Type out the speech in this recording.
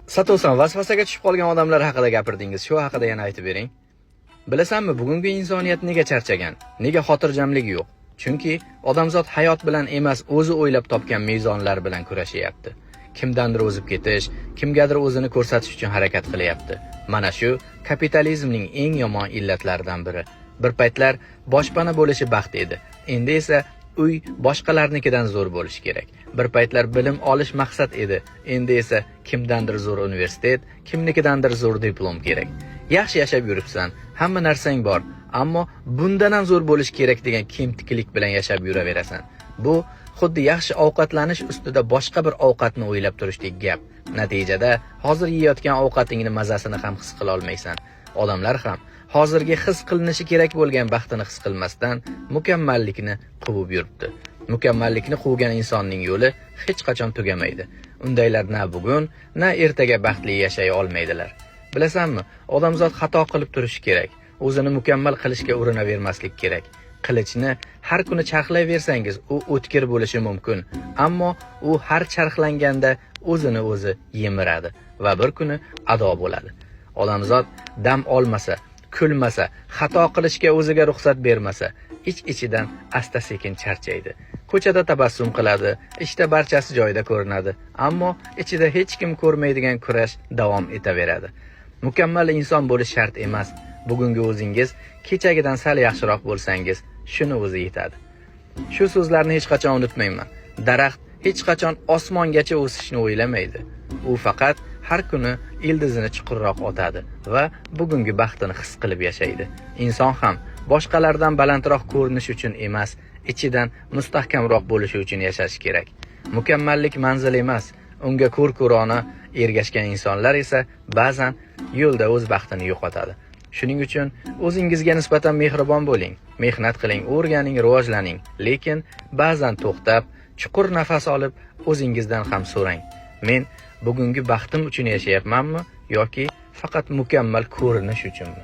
Sato'san, vasvasaga tushib qolgan odamlar haqida gapirdingiz. Shu haqida yana aytib bering. Bilasanmi, bugungi insoniyat nega charchagan? Nega xotirjamligi yo'q? Chunki odamzod hayot bilan emas, o'zi o'ylab topgan mezonlar bilan kurashyapti. Kimdandir o'zib ketish, kimgadir o'zini ko'rsatish uchun harakat qilyapti. Mana shu kapitalizmning eng yomon illatlaridan biri. Bir paytlar boshpana bo'lishi baxt edi. Endi esa uy boshqalarnikidan zo'r bo'lishi kerak. Bir paytlar bilim olish maqsad edi. Endi esa kimdandir zo'r universitet, kimnikidandir zo'r diplom kerak. Yaxshi yashab yuribsan, hamma narsang bor, ammo bundan ham zo'r bo'lish kerak degan kemtiklik bilan yashab yuraverasan. Bu xuddi yaxshi ovqatlanish ustida boshqa bir ovqatni o'ylab turishdek gap. Natijada hozir yeyotgan ovqatingni mazasini ham his qila olmaysan. Odamlar ham hozirgi his qilinishi kerak bo'lgan baxtini his qilmasdan mukammallikni quvib yuribdi. Mukammallikni quvgan insonning yo'li hech qachon tugamaydi. Undaylar na bugun, na ertaga baxtli yashay olmaydilar. Bilasanmi, odamzod xato qilib turishi kerak. O'zini mukammal qilishga urinavermaslik kerak. Qilichni har kuni charxlayversangiz, u o'tkir bo'lishi mumkin, ammo u har charxlanganda o'zini o'zi yemiradi va bir kuni ado bo'ladi. Odamzod dam olmasa, kulmasa, xato qilishga o'ziga ruxsat bermasa, ich-ichidan asta-sekin charchaydi. Ko'chada tabassum qiladi, ishda barchasi joyida ko'rinadi, ammo ichida hech kim ko'rmaydigan kurash davom etaveradi. Mukammal inson bo'lish shart emas. Bugungi o'zingiz kechagidan sal yaxshiroq bo'lsangiz, shuni o'zi yetadi. Shu so'zlarni hech qachon unutmayman. Daraxt hech qachon osmongacha o'sishni o'ylamaydi. U faqat har kuni ildizini chuqurroq otadi va bugungi baxtini his qilib yashaydi. Inson ham boshqalardan balandroq ko'rinish uchun emas, ichidan mustahkamroq bo'lishi uchun yashashi kerak. Mukammallik manzil emas, unga ko'r-ko'rona ergashgan insonlar esa ba'zan yo'lda o'z baxtini yo'qotadi. Shuning uchun o'zingizga nisbatan mehribon bo'ling, mehnat qiling, o'rganing, rivojlaning, lekin ba'zan to'xtab, chuqur nafas olib, o'zingizdan ham so'rang. Men bugungi baxtim uchun yashayapmanmi yoki faqat mukammal ko'rinish uchunmi?